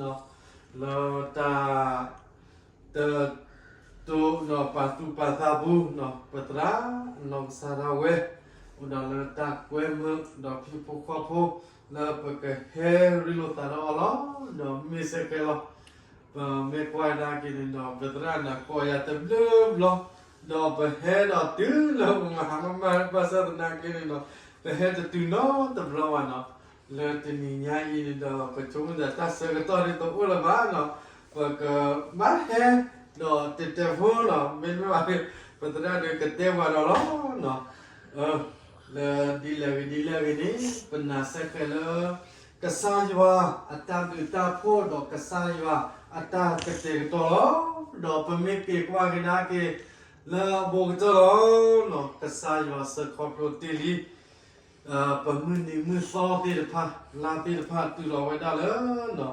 လၢတၢ် တတိၢ်နီၣ်ပာ်သူၣ်ပာ်သးပူၤနီၣ် ပသရၣ်အနီၢ်ကစၢ်ဒၣ်ဝဲ အိၣ်ဒီးလၢတၢ်ကွဲမုာ်ဒီးဟံၣ်ဖိဃီဖိ လၢပကဟဲရ့လိာ်သးဒီးအီၤလီၤ. ဒီးမ့ၢ်စ့ၢ်ကီးလီၤ. ပမ့ၢ်ကွၢ်ကဒါက့ၤန့ၣ်ဒီး ပသရၣ်န့ၣ်ကိးယၤတဘျုးဘျီ, ဒီးပဟဲဒီးတုၤလၢပမၤဟါမၢ်မၢ် ဘၣ်ဆၣ်သနာ်က့န့ၣ်ဒီး ပဟဲတတုၤနီတဘျီဘၣ်နီၣ်. လၢတနံၤညါအံၤန့ၣ်ဒီး ပဆိကမိၣ်သးတၢ်ဆၢကတီၢ်ဒ်သိးအိၣ်လၢၤဘၣ်နီၣ်, ပကဘၣ်ဟဲဒီးတဲတဲဖိနီၣ်, မ့တမ့ၢ်ဘၣ်န့ၣ် ပသရၣ်ဒုးကတဲပှၤဒီးလီၤနီၣ်. လၢဒ်လဲၣ်ဂ့ၤဒ်လဲၣ်ဂ့ၤန့ၣ် ပနာ်စ့ၢ်ကီးလၢ ကစၢ်ယွၤအတၢ်ဘျုးတၢ်ဖှိၣ်ဒီးကစၢ်ယွၤအတၢ်ကတဲာ်ကတီၤလီၤ. ဒီးပမ့ၢ်က့ၤကွၢ်ကဒါက့ၤ လၢအဘူးကတၢၢ်လီၤနီၣ်, ကစၢ်ယွၤစၢၤခီဖျိတ့ၢ်လံ ပမုၢ်နံၤမုၢ်သီသ့ၣ်တဖၣ် လါသ့ၣ်တဖၣ်တုၤလီၤဝဲဒၣ်လၢ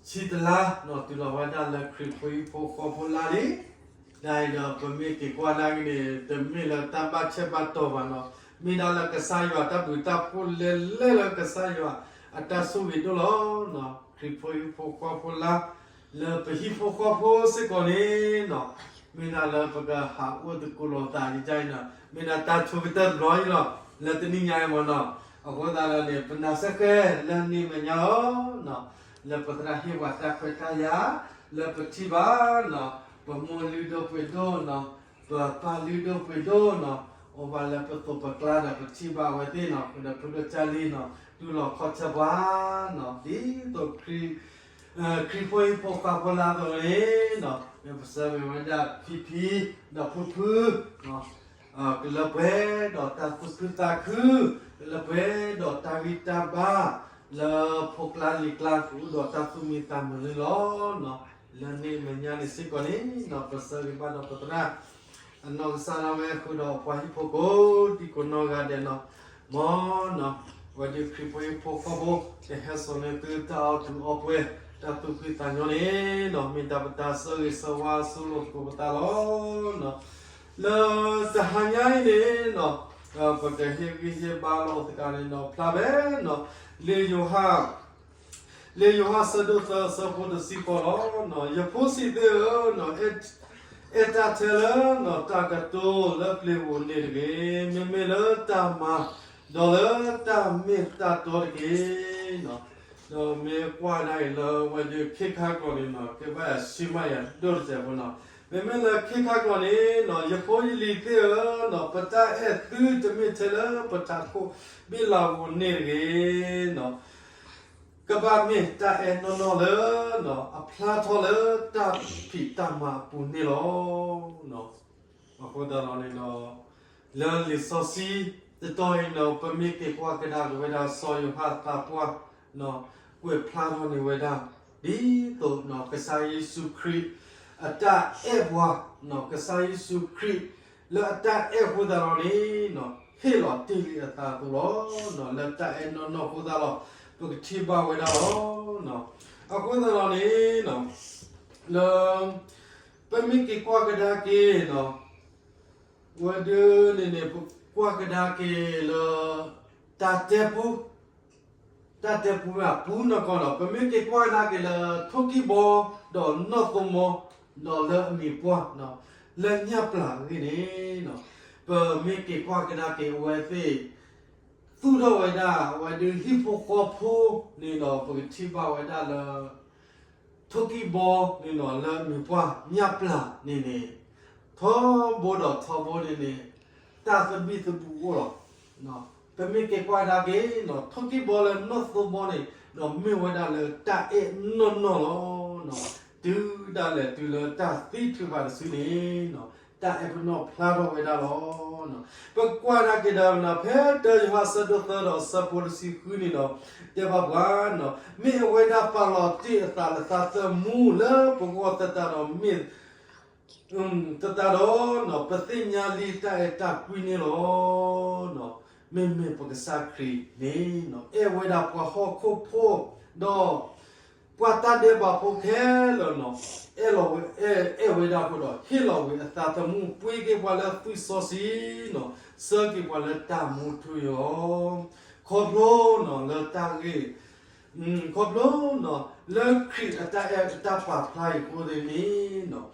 ဆံတလါနီၣ်, တုၤလီၤဝဲဒၣ်လၢခရံာ်ဖိဟံၣ်ဖိဃီဖိလါလံ. ဒ်အံၤဒီး ပမ့ၢ်က့ၤကွၢ်ဒၣ်က့ၤန့ၣ် တမ့ၢ်လၢတၢ်ဘၣ်ဆဲးဘၣ်တီၢ်ဘၣ်နီၣ်, မ့ၢ်ဒၣ်လၢကစၢ်ယွၤတၢ်ဘျုးတၢ်ဖှိၣ်လဲၤလဲၤလၢကစၢ်ယွၤအတၢ်ဆိၣ်ဂ့ၤဒိၣ်လီၤနီၣ်. ခရံာ်ဖိဟံၣ်ဖိဃီဖိလါ လၢပဟံၣ်ဖိဃီဖိစ့ၢ်ကီးန့ၣ်နီၣ်, မ့ၢ်ဒၣ်လၢပကဟးအိၣ်သကိးလိာ်သးဒ်အံၤနီၣ်, မ့ၢ်ဒၣ်တၢ်ဆိကတၢၢ်တဘျီအံၤလီၤ. လၢတနံၤညါအံၤမ့ၢ်နီၣ်, အဃိသတးဒီးန့ၣ် ပနာ်စ့ၢ်ကီးလၢန့ၣ်မဲာ်ညါလီၤနီၣ်, လၢပသရၣ်ဟ့ၣ်ပှၤတၢ်ခွဲးတၢ်ယာ် လၢပထံၣ်ဘၣ်နီၣ်, ပမိၢ်လုၢ်ဒိၣ်ပှ့ၤဒိၣ်နီၣ်, ပပၢ်လုၢ်ဒိၣ်ပှ့ၤဒိၣ်နီၣ်, အိၣ်ဘၣ်လၢပသိးပကျါဒီး ပထံၣ်ဘၣ်အဝဲသ့ၣ်နီၣ်, ဒီးဖိဒိၣ်ကၢ်လံနီၣ် တူၢ်လိာ်ခီၣ်ဆၢပှၤနီၣ်, ဒ်သိး ခရံာ်ဖိဟံၣ်ဖိဃီဖိလါအသိးန့ၣ်နီၣ်, မ့ၢ်ပဆၢဂ့ၤဝဲဒၣ်ဖံဖံ ဒီးဖုဖု ကလၢပှဲၤဒီးတၢ်သူၣ်ခုသးခု, ကလၢပှဲၤဒီးတၢ်ဂံၢ်တၢ်ဘါ, လၢဖိကျါလံၤကျါ ကအိၣ်ဒီးတၢ်သူၣ်မံသးမုာ်လၢလီၤနီၣ်. လၢန့ၣ်မဲာ်ညါန့ၣ်စ့ၢ်ကီးန့ၣ်နီၣ်, ပဆၢဂ့ၤဘၣ်ဒီးပသရၣ် အနီၢ်ကစၢ်ဒၣ်ဝဲဃုာ်ဒီးပှၤဟံၣ်ဖိကိးဒံကိးနီၢ်ဂၤဒဲးနီၣ်, မ်နီၣ်, အဝဲဒၣ်ခရံာ်ဖိဟံၣ်ဖိဃီဖိ ကဟဲစိာ်န့ၢ်သုတၢ်အီၣ်ကူအီပှဲၤ တၢ်သူၣ်ဖှံသးညီန့ၣ်နီၣ်, မ့ၢ်တၢ်ပတၢ်ဆၢဂ့ၤဆၢဝါဆူလိာ်သကိးပသးလီၤ. လၢတဟါညါအံၤန့ၣ်နီၣ်, ပကဟ့ၣ်ဂံၢ်ဟ့ၣ်ဘါလိာ်သကိးန့ၣ်နီၣ် ဖျါဖဲနီၣ်, လံာ်ယိၤဟၣ် လံာ်ယိၤဟၣ်ဆၢဒိၣ်သၢဆၢဖိတဆံဃိးလီၤ. ယဖိဆံးသ့ၣ်ဧၢ, အဲၣ်တၢ်ထဲလၢတၢ်ကတိၤလၢပျ့ၤပူၤန့ၣ်တဂ့ၤ, မ့မ့ၢ်လၢတၢ်မၤ ဒီးလၢတၢ်မ့ၢ်တၢ်တီတက့ၢ်. ဒီးမ့ၢ်ကွၢ်ဒၣ်အံၤလၢဝဲဒၣ်ခ့ခါကျိာ်န့ၣ်နီၣ်, ကဲဘၣ်ယၤဆံမးယၤဒိၣ်တစဲးဖိနီၣ်, မ့မ့ၢ်လၢခ့ခါကျိာ်န့ၣ်နီၣ်, ယဖိယလံၤသ့ၣ်ဧၢ, ပတၢ်အဲၣ်သုတမ့ၢ်ထဲလၢပထးခိၣ်ဘ့ၣ်လၤပူၤန့ၣ်တဂ့ၤနီၣ်, ကဘၣ်မ့ၢ်တၢ်အဲၣ်နီၢ်နီၢ်လၢ အဖျါထီၣ်လၢတၢ်ဖံးတၢ်မၤအပူၤန့ၣ်လီၤ. အဃိသတးဒီးန့ၣ်ဒီး လၢလံာ်စီဆှံတတီၤအံၤနီၣ်, ပမ့ၢ်က့ၤကွၢ်ကဒါက့ၤဝဲဒၣ်စီၤယိၤဟၣ်သးပှၢ် ကွဲးဖျါထီၣ်န့ၢ်ဝဲဒၣ် ဒ်သိးကစၢ်ယ့ၣ်ၡူးခရံာ် အတၢ်အဲၣ်ပှၤ, ကစၢ်ယ့ၣ်ၡူးခရံာ် လၢအတၢ်အဲၣ်အဃိသတးဒီးန့ၣ် ဟ့ၣ်လီၤတ့ၢ်လံအသးအသိးလီၤ. လၢတၢ်အဲၣ်နီၢ်နီၢ်အဃိသတးဒီး ပကထံၣ်ဘၣ်ဝဲဒၣ်လီၤ. အဃိသတးဒီးန့ၣ် လၢ ပမ့ၢ်က့ၤကွၢ်ကဒါက့ၤ ဝဲဒၣ်န့ၣ်န့ၣ် ပကွၢ်ကဒါက့ၤလၢ တၢ်တဲပူ တၢ်တဲပူအပူၤနီၢ်ကီၢ်ဒီး ပမ့ၢ်က့ၤကွၢ်ကဒါက့ၤလၢ ထိၣ်ကံၢ်ဘီ ဒီးနီၢ်သိမီ ဒီးလၢအမံၤပှၢ် လၢညၣ်ပျၢ်အဂ့ၢ်န့ၣ် ပမ့ၢ်က့ၤကွၢ်ကဒါက့ၤအဝဲသ့ၣ် သူၣ်ထီၣ်ဝဲဒၣ် အဝဲဒၣ်ဟံၣ်ဖိဃီဖိန့ၣ်ဒီး ပကထံၣ်ဘၣ်ဝဲဒၣ်လၢ ထိၣ်ကံၢ်ဘီန့ၣ်ဒီး လၢမံၤပှၢ်ညၣ်ပျၢ်န့ၣ်န့ၣ် ထီဘိဒီးထီဘိန့ၣ်န့ၣ် တၢ်သဘံၣ်သဘုၣ်အိၣ်လီၤ. ပမ့ၢ်က့ၤကွၢ်ဒၣ်က့ၤ ထိၣ်ကံၢ်ဘီလၢနီၢ်သိဘီန့ၣ်ဒီး မ့ၢ်ဝဲဒၣ်လၢတၢ်အဲၣ်နီၢ်နီၢ်လီၤ. တုၤဒၣ်လဲာ်တုၤလၢတၢ်သံထုးဘၣ်တစုန့ၣ် တၢ်အဲၣ်ပနီၣ်ဖျါထီၣ်ဝဲဒၣ်လီၤ. ပကွၢ်ဒၣ်က့ၤဒၣ်ဝဲန့ၣ် ဖဲတၢယိၤဟၣ်ဆၢဒိၣ်သၢဒီးဆၢဖိတဆံဃုန့ၣ်ဒီး တဲဘၣ်ပှၤ မ့ၢ်အဝဲဒၣ်ပာ်လီၤတ့ၢ်အသးလၢသးသမူလၢပဂီၢ်သတးဒီး မ့ၢ် သတးဒီး ပသ့ၣ်ညါလံတၢ်အဲၣ်တၢ်ကွံန့ၣ်လီၤ. မ့မ့ၢ်ပကစၢ်ခရံာ်န့ၣ် အဲၣ်ဝဲဒၣ်ပှၤဟီၣ်ခိၣ်ဖိ ဒီး ပှၤတၢ်ဒဲးဘးဖိခဲလၢာ်န့ၣ် အဲၣ်လီၤဝဲ အဲၣ် အဲၣ်ဝဲဒၣ်အဃိဒီး ဟ့ၣ်လီၤဝဲအသးသမူ ပှ့ၤက့ၤပှၤလၢသွံၣ်စီဆှံန့ၣ် ဆှၢက့ၤပှၤလၢတၢ်မူထူယိာ် ခီဖျိန့ၣ်လၢတၢ်ဂ့ၢ် ခီဖျိလၢခရံာ်အတၢ်အဲၣ်အတၢ်ပာ်ဖျါအံၤအဃိန့ၣ်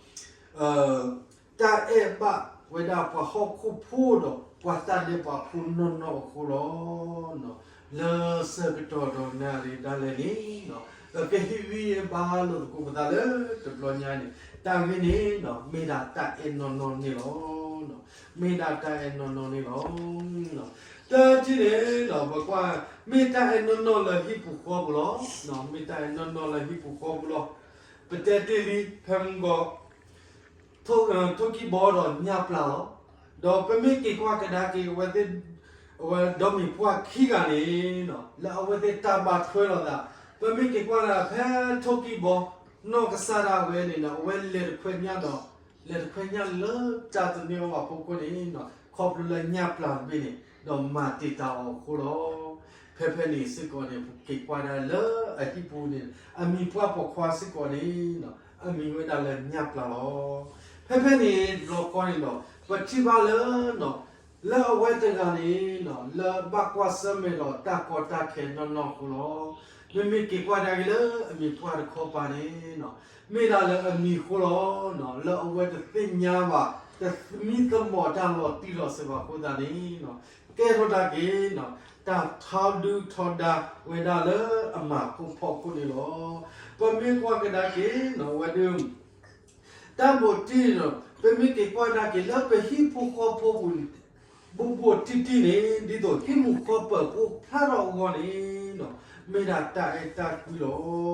တၢ်အဲၣ်ဘၣ်ဝဲဒၣ်ပှၤဟီၣ်ခိၣ်ဖိဒီးပှၤတၢ်ဒဲးဘးဖိနီၢ်နီၢ်အဃိလီၤ. လၢဆၢကတီၢ်ဒီးနၣ်ရံၣ်ဒၣ်လဲာ်န့ၣ် ကဟ့ၣ်ဂံၢ်ဟ့ၣ်ဘါလိာ်သကိးပသးလၢတဘျီညါန့ၣ် တၢ်ဂ့ၢ်န့ၣ် မ့ၢ်ဒၣ်တၢ်အဲၣ်နီၢ်နီၢ်န့ၣ်လီၤ. မ့ၢ်ဒၣ်တၢ်အဲၣ်နီၢ်နီၢ်န့ၣ်လီၤ. တထံၣ်န့ၣ် ပကွၢ် မ့ၢ်တၢ်အဲၣ်နီၢ်နီၢ်လၢဟံၣ်ပူၤဃီပူၤလီၤ. မ့ၢ်တၢ်အဲၣ်နီၢ်နီၢ်လၢဟံၣ်ပူၤဃီပူၤလီၤ. ပတဲတ့ၢ်လံ ဖဲမုၢ်ဂီၤ ထိၣ်ကံၢ်ဘီဒီးညၣ်ပျၢ်လီၤ. ဒီးပမ့ၢ်က့ၤကွၢ်ကဒါက့ၤ အဝဲသ့ၣ် အဝဲဒီမုၣ်ပှၢ်ခံဂၤန့ၣ် လၢအဝဲသ့ၣ်တၢ်ဘၣ်ထွဲလိာ်သး ပမ့ၢ်က့ၤကွၢ်ဒၣ်ဖဲထိၣ်ကံၢ်ဘီ နီၢ်ကစၢ်ဒၣ်ဝဲန့ၣ်ဒီး အဝဲလဲၤတခွဲညၣ်ဒီး လဲၤတခွဲညၣ်လၢတၢ်တန့ၢ်အီၣ်ဘၣ်အဖီခိၣ်န့ၣ် ခီဖျိလၢညၣ်ပျၢ်တဘ့ၣ်န့ၣ် ဒီးမၤတံာ်တာ်အီၤအဃိလီၤ. ဖဲဖဲန့ၣ်စ့ၢ်ကီးန့ၣ် ပက့ၤကွၢ်ဒၣ်လၢအဟံၣ်ပူၤန့ၣ် အမံၤပှၢ်ပိာ်ခွါစ့ၢ်ကီးန့ၣ် အမံၤဝဲဒၣ်လၢညၣ်ပျၢ်လီၤ. ဖဲဖဲန့ၣ်တဘျီဃီန့ၣ်ဒီး ပထံၣ်ဘၣ်လၢ လၢအဝဲတဂၤန့ၣ် လၢဘၣ်ကွၢ်ဆၢၣ်မဲာ်ဒီးတၢ်ကီတၢ်ခဲနီၢ်နီၢ်အဃိလီၤ. မ့မ့ၢ်က့ၤကွၢ်ဒၣ်က့ၤလၢအမံၤပှၢ်တခီပၤန့ၣ် မ့ၢ်ဒၣ်လၢအမံၤအဃိလီၤ. လၢအဝဲတသ့ၣ်ညါဘၣ် တမံသမိးတၢ်လီၤတံၢ်လီၤဆဲးဘၣ်အဃိသတးန့ၣ် ကဲထီၣ်ဒၣ်က့ၤ တၢ်ထီဒုၣ်ထီဒါဝဲဒၣ်လၢအမၤဖိဖီခိၣ်န့ၣ်လီၤ. ပမ့ၢ်ကွၢ်ကဒါက့ၤ ဝဲဒၣ် တၢ်ဘူးတံၢ်န့ၣ် ပမ့ၢ်က့ၤကွၢ်ကဒါက့ၤလၢပဟံၣ်ဖိဃီဖိပူၤန့ၣ် ဘူးဘူးတံၢ်တံၢ်န့ၣ် ဒ်သိးဟံၣ်မူၤဃီပၢၤဖိဖျါထီၣ်အဂီၢ်န့ၣ် မ့ၢ်ဒၣ်တၢ်အဲၣ်တၢ်ကွံလီၤ.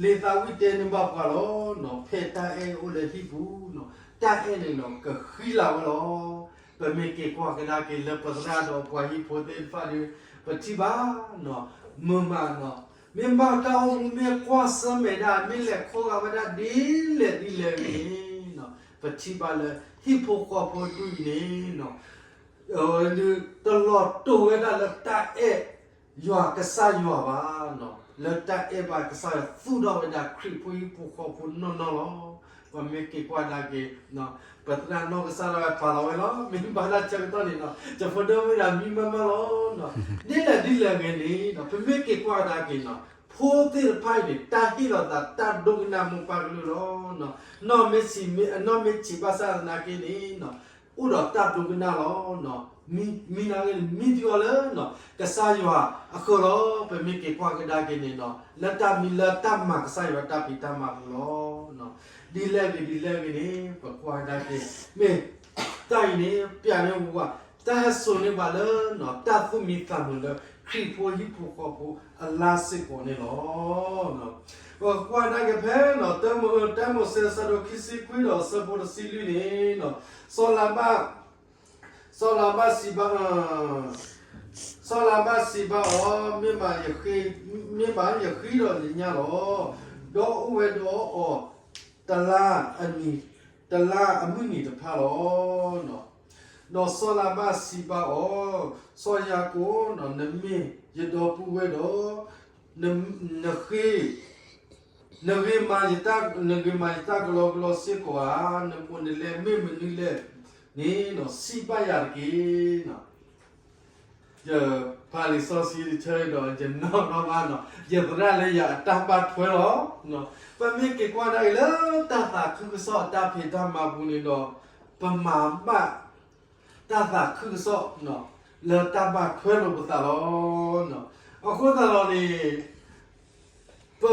လံာ်သးဝံၣ်တဲန့ၢ်ဘၣ်ပှၤလီၤ. ဖဲတၢ်အဲၣ်အိၣ်လၢဟံၣ်ပူၤန့ၣ် တၢ်အဲၣ်န့ၣ်လီၤ ကဃံလၤဝဲလီၤ. ပမ့ၢ်က့ၤကွၢ်ကဒါက့ၤလၢပသရၣ်ဒီးပှၤဟံၣ်ဖိသ့ၣ်တဖၣ်ဒီး ပထံၣ်ဘၣ် မုာ်မးန့ၣ် မ့ၢ်ဘၣ်တၢ်အိၣ်မူ မ့ၢ်ကွၢ်ဆၢၣ်မဲာ်ဒၣ် မ့ၢ်လဲၤခီဂာ်ဝဲဒၣ်ဒ်လဲၣ်ဒ်လဲၣ်ဂ့ၤန့ၣ် ပထံၣ်ဘၣ်လၢဟံၣ်ဖိဃီဖိဒူၣ်အံၤန့ၣ် တလီၤတိာ်ဝဲဒၣ်လၢတၢ်အဲၣ်ယွၤကစၢ်ယွၤဘၣ်. လၢတၢ်အဲၣ်ဘၣ်ကစၢ်ယွၤ သူၣ်ထီၣ်ဝဲဒၣ်ခရံာ်ဖိဟံၣ်ဖိဃီဖိနီၢ်နီၢ်လီၤ. ပမ့ၢ်က့ၤကွၢ်ကဒါက့ၤ ပသရၣ်နီၢ်ကစၢ်ဒၣ်ဝဲပာ်လီၤဝဲလီၤ. မ့ၢ်ဘၣ်တၢ်ဆၢကတီၢ်န့ၣ်ဒီး ယဖိဒိၣ်မုၣ်ဒၣ်မံမၤမၤလီၤ. ဒ်လဲၣ်ဒ်လဲၣ်ဂ့ၤန့ၣ် ပမ့ၢ်က့ၤကွၢ်ကဒါက့ၤန့ၣ် ဖိသ့ၣ်တဖၣ်အံၤန့ၣ် တၢ်ဟ့ၣ်လီၤသးတၢ်ဒိကနၣ်မိၢ်ပၢ်ကလုၢ်လီၤ. နီၢ်မ့ၢ်ဆံး အနီၢ်မ့ၢ်ဆံးဘၣ်ဆၣ်သနာ်က့န့ၣ် အိၣ်ဒီးတၢ်ဒိကနၣ်လီၤ. မံနာ်က့န့ၣ် မံတံၢ်အီၤလၢ ကစၢ်ယွၤအဃၢၤလီၤ. ပမ့ၢ်က့ၤကွၢ်ကဒါက့ၤန့ၣ်ဒီး လၢတၢ်မံလၢတၢ်မၤကစၢ်ယွၤတၢ်ဖံးတၢ်မၤပူၤလီၤ. ဒ်လဲၣ်ဂ့ၤဒ်လဲၣ်ဂ့ၤန့ၣ် ပကွၢ်ကဒါက့ၤ မ့ၢ်တၢ်အံၤန့ၣ် ပျးန့ၢ်ဝဲ တၢ်ဟဲစိာ်န့ၢ်ဘၣ်လၢ တၢ်သူၣ်မံသးမုာ်လၢခရံာ်ဖိဟံၣ်ဖိဃီဖိအလါစ့ၢ်ကီးန့ၣ်လီၤ. ပကွၢ်ကဒါက့ၤဖဲ တၢမိၤၡ့အဆၢဒိၣ်ခံဆံခွံဒီးအဆၢဖိတဆံလွံၢ်န့ၣ် စီၤလၤဘၣ် စီၤလၤဘၣ်စံးဘၣ် စီၤလၤဘၣ်စံးဘၣ်အီၤ, မ့ၢ်ဘၣ်ယဃ့, မ့ၢ်ဘၣ်ယဃ့ဒီးယညၣ်လီၤ. ဒီးအိၣ်ဝဲဒီးအီၤ တလါ, တလါအမုၢ်နံၤတဖၣ်လီၤ. ဒီးစီၤလၤဘၣ်စံးဘၣ်အီၤ, စီၤယၤကိာ်, နမ့ၢ်ယဒီပုၢ်ဝဲၢ်ဒီး နဃ့ နဂ့ၤမၤယတၢ်, နဂ့ၤမၤယတၢ်ကလီကလီစ့ၢ်ကီးဧါ. နမိၢ်နလဲၤမ့ၢ်မနုၤလဲၣ်န့ၣ် စံးဘၣ်ယၤတက့ၢ်. ယဖးလံာ်စီဆှံတဆၢဒီး ယနီၢ်နီၢ်ဘၣ်နီၤ, ယသရၣ်လၢယၤအတၢ်ဘၣ်ထွဲလီၤ. ပမ့ၢ်က့ၤကွၢ်ဒၣ်အံၤလၢတၢ်သးခုကစီၣ်အတၢ်ဖံးတၢ်မၤပူၤန့ၣ်ဒီး ပမၤဘၣ် တၢ်သးခုကစီၣ် လၢတၢ်ဘၣ်ထွဲလိာ်ပသးလီၤ. အဃိသတးဒီးန့ၣ် ပ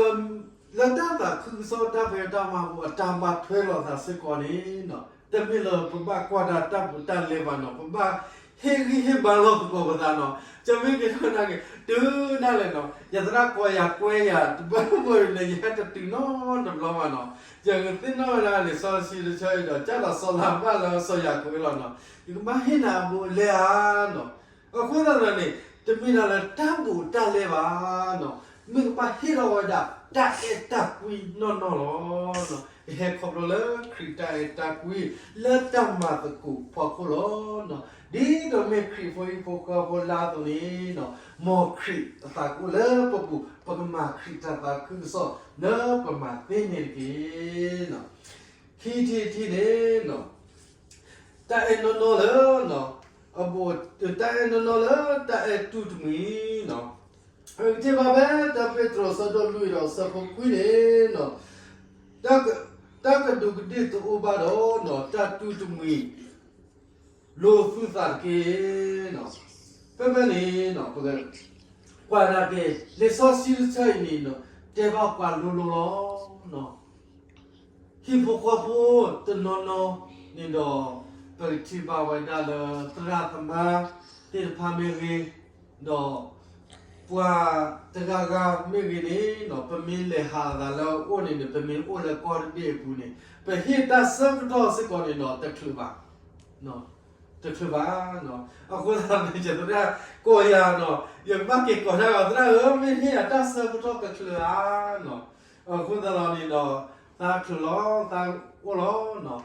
လၢတၢ်သးခုကစီၣ်တၢ်ဖံးတၢ်မၤပူၤအတၢ်ဘၣ်ထွဲလိာ်သးစ့ၢ်ကီးန့ၣ် တမ့ၢ်လၢပဘၣ်ကွၢ်တၢ်တၢ်ဘူးတၢ်လဲဘၣ်နီၤ, ပဘၣ်ဟ့ၣ်ဂံၢ်ဟ့ၣ်ဘါလိာ်သကိးပသးနီၤ. ကမ့ၢ်က့ၤထီၣ်နာ်က့ၤ တုၤဒၣ်လဲာ်နီၤ ယသရၣ်ကိးယၤကွဲယၤ တဘၣ်ဘၣ်န့ၣ် ယဟဲတတုၤနီတဘျီဘၣ်နီၤ. ယကသ့ၣ်နီၣ်ဝဲဒၣ်လံာ်စီဆှံတဆၢအံၤဒီး ကၢ်လီၤစီၤလၤဘၣ်လၢစီၤယၤကိာ်အလီၢ်နီၤ, ယကဘၣ်ဟ့ၣ်နၤအဘူးအလဲဧါနီၤ. အဃိသတးဒီးန့ၣ် တမ့ၢ်ဒၣ်လၢတၢ်ဘူးတၢ်လဲဘၣ်နီၤ, မ့ၢ်ကဘၣ်ဟ့ၣ်လီၤဝဲဒၣ် တၢ်အဲၣ်တၢ်ကွံနီၢ်နီၢ်လီၤ. ကဟဲခီဖျိလၢခရံာ်တၢ်အဲၣ်တၢ်ကွံ လၢတၢ်မၤသကိးဖီခိၣ်လီၤ. ဒ်သိးမ့ၢ်ခရံာ်ဖိဟံၣ်ဖိဃီဖိလါအသိးန့ၣ်နီၤ, မ်ခရံာ်အသးကအိၣ်လၢပပူၤ ပကမၤခရံာ်တၢ်သးခုကစီၣ်လၢပမၤသ့န့ၣ်တက့ၢ်. ခံထံၣ်တထံၣ်န့ၣ် တၢ်အဲၣ်နီၢ်နီၢ်လၢ အဘူး တၢ်အဲၣ်နီၢ်နီၢ်လၢတၢ်အဲၣ်တူၢ်တမှံၤနီၤ, ပကထံၣ်ဘၣ်ဖဲတၢပ့းတရူးအဆၢဒိၣ်လွံၢ်ဒီးအဆၢဖိခွံန့ၣ်, တၢ်ကဒူးကဒ့ၣ်တအိၣ်ဘၣ်ဒီး တၢ်တူၢ်တမှံၤ လိာ်သုသးတက့ၢ်. ဖဲဖဲန့ၣ် ပကကွၢ်ဒၣ်က့ၤ လံာ်စီဆှံတဆၢအံၤန့ၣ် တဲဘၣ်ပှၤလိၤလိၤလီၤ. ဟံၣ်ဖိဃီဖိတနီၤနီၤန့ၣ်ဒီး ပကထံၣ်ဘၣ်ဝဲဒၣ်လၢသရၣ်သမါသ့ၣ်တဖၣ်မ့ၢ်ဂ့ၤ, ဒီး ပှၤတဂၤဂၤမ့ၢ်ဂ့ၤန့ၣ် ပမ့ၢ်လဲၤဟးသးလၢအအိၣ်န့ၣ်န့ၣ် ပမ့ၢ်အိၣ်လၢကီၢ်တဘ့ၣ်အပူၤန့ၣ် ပဟ့ၣ်တၢ်ဆၢကတီၢ်စ့ၢ်ကီးန့ၣ်ဒီး တချုးဘၣ်, တချုးဘၣ်. အဃိသတးန့ၣ် ယသရၣ်ကိးယၤန့ၣ် ယကဘၣ်က့ၤကိးတၢ်ဂီၤ သရၣ်ဧၢ မ့ၢ်ဟ့ၣ်ယၤတၢ်ဆၢကတီၢ်တချုးဧါ. အဃိသတးလီၤန့ၣ်ဒီး သးချုးလီၤ သးအိၣ်လီၤ.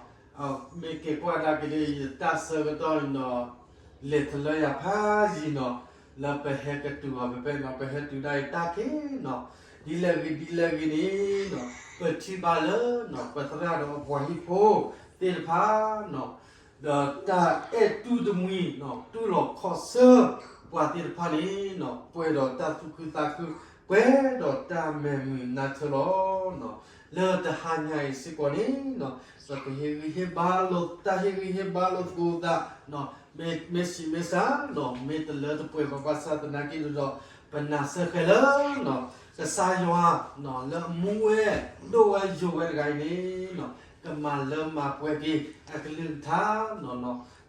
မ့ၢ်က့ၤကွၢ်ဒၣ်က့ၤဒီး ယတၢ်ဆၢကတီၢ်န့ၣ်ဒီး လဲၤတလၢယၤဖးယံာ်နီၤ လၢပဟဲကတုၤအီၤဖဲဖဲန့ၣ် ပဟဲတုၤဒၣ်အံၤတၢ်က့ၤနီၤ ဒ်လဲၣ်ဂ့ၤဒ်လဲၣ်ဂ့ၤန့ၣ် ပထံၣ်ဘၣ်လၢ ပသရၣ်ဒီးအပှၤဟံၣ်ဖိသ့ၣ်တဖၣ် ဒီးတၢ်အဲၣ်တူၢ်တမှံၤ တူၢ်လိာ်ခီၣ်ဆၢပှၤသ့ၣ်တဖၣ်န့ၣ် ပှဲၤဒီးတၢ်သူၣ်ခုသးခု ပှဲၤဒီးတၢ်မဲာ်မုာ်နါထၢလီၤ. လၢတဟါညါအံၤစ့ၢ်ကီးန့ၣ် ပကဟ့ၣ်ဂံၢ်ဟ့ၣ်ဘါလိာ် တၢ်ဟ့ၣ်ဂံၢ်ဟ့ၣ်ဘါလိာ်သကိးသး မ့ၢ်ဆံးမ့ၢ်စှၤ မ့ၢ်တလၢတပှဲၤဘၣ်ဘၣ်ဆၣ်သနာ်က့န့ၣ်ဒီး ပနာ်စၢၤဃဲၤလၢ ကစၢ်ယွၤ လၢအမူဝဲ ဒိၣ်ဝဲယိာ်ဝဲတဂၤအံၤန့ၣ် ကမၤလၢမၤပှဲၤက့ၤ အကလုၢ်ကထါ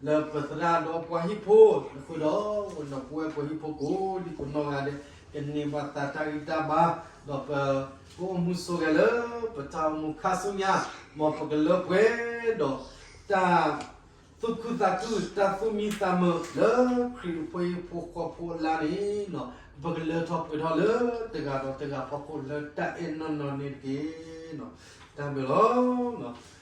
လၢပသရၣ်ဒီးပှၤဟံၣ်ဖိအဃိဒီး ပဝဲပှၤဟံၣ်ဖိကိးဒံကိးနီၢ်ဂၤဒဲး ကန့ၢ်ဘၣ်သးတၢ်ဂံၢ်တၢ်ဘါ ဒီးပကအိၣ်မူဆိးဂဲၤလၢ ပတၢ်အိၣ်မူခါဆူညါ မ်ပကလၢပှဲၤဒီး တၢ်သူၣ်ခုသးခု တၢ်သူၣ်မံသးမုာ်လၢခရံာ်အဖိဟံၣ်ဖိဃီဖိအလါန့ၣ် ပကလၢထီၣ်ပှဲၤထီၣ်လၢတဂၤဒီးတဂၤဖီခိၣ်လၢတၢ်အဲၣ်နီၢ်နီၢ်န့ၣ်တက့ၢ်. တၢ်ဘျုးလီၤ.